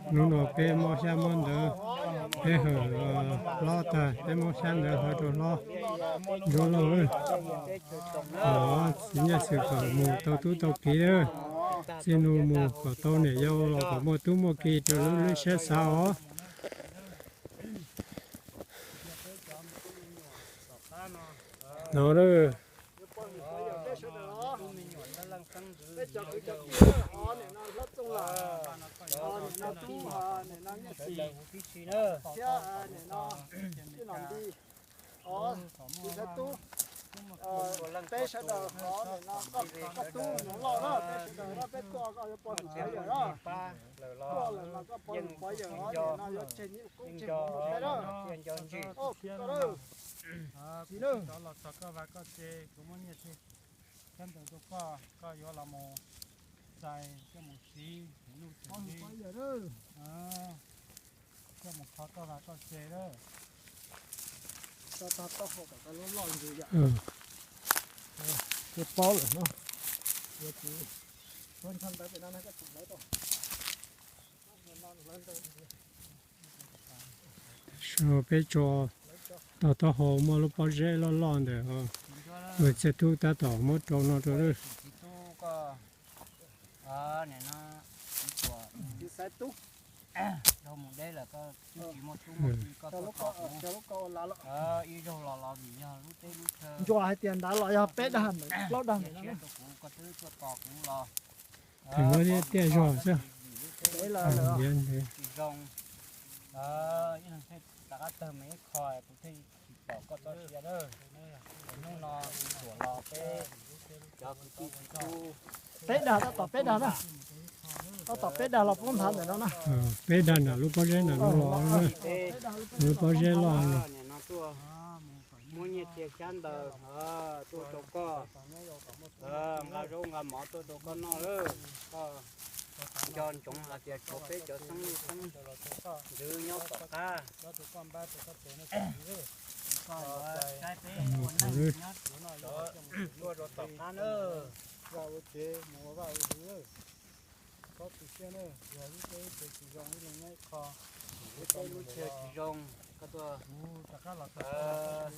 Hnub no peb muab xyab muab ntawv, peb hawm hlob tag, peb muab xyab ntawv hawm rau hlob Ntsuab Lauj. Thov txiv Nyiaj Xwm kom mus tau tub tau kiv lawm, txij no mus kom tau niam yau los kom muaj tub muaj kiv raws lub siab xav os. No lawm. Peb sawv daws, koj tub nyob loj na, peb sawv daws na, peb tuaj koj yuav pog nws pov yawm na. Tuaj lawm mas koj pog nws pov yawm os, nim no yuav tseg nws koob tseg hmoov ua teb na. Txiv na, los txog koj vaj koj tsev, kuv muab nyiaj thiab xyab ntawv rau koj, koj yuav los mus txais coj mus siv, pog nws pov yawm na. Coj mus kho koj vaj koj tsev lawm. Tau taub hau kom tau loj loj ntws yom. Ces paub lawm no, yuav tsum, peb tso tau taub hau muaj lub pob zeb loj loj ntawm, ua txiaj tub tab tom muab rau no rau lawm. Ntsuas hais tias nrad los yog peb dag, plaub dag, koj twb tuaj tos kuv los. Tseem muab tiaj zog xwb. Ntiav ntiav. Rov qab tawg me ib qho kuv thiaj tsis pom koj txoj sia lawm. Hnub no kuv tuaj los peb cov kwv tij txiv tub. Peb dag, tab tom peb dag na. Tab tom peb dag los poob nthav ntawm no na. Peb dag nram lub pob zeb ntawm no los na. Lub pob zeb loj no. Muab nyiaj txiag xyab ntawv tuaj rau koj, nqa zaub nqa mov tuaj rau koj noj lawm. Koj nco ntsoov hais tias tshuav peb cov xeeb leej xeeb ntxwv nyob tom qab. Koj yuav saib peb ua neej nyob tuaj rau tom qab na. Vaj ua tsev mus ua vaj ua hli. Txhob tu siab na, yog lub teb chaws tsis zoo, lub neej nyob ib qho, lub teb lub chaw tsis zoo, koj tuaj, rov qab los txog,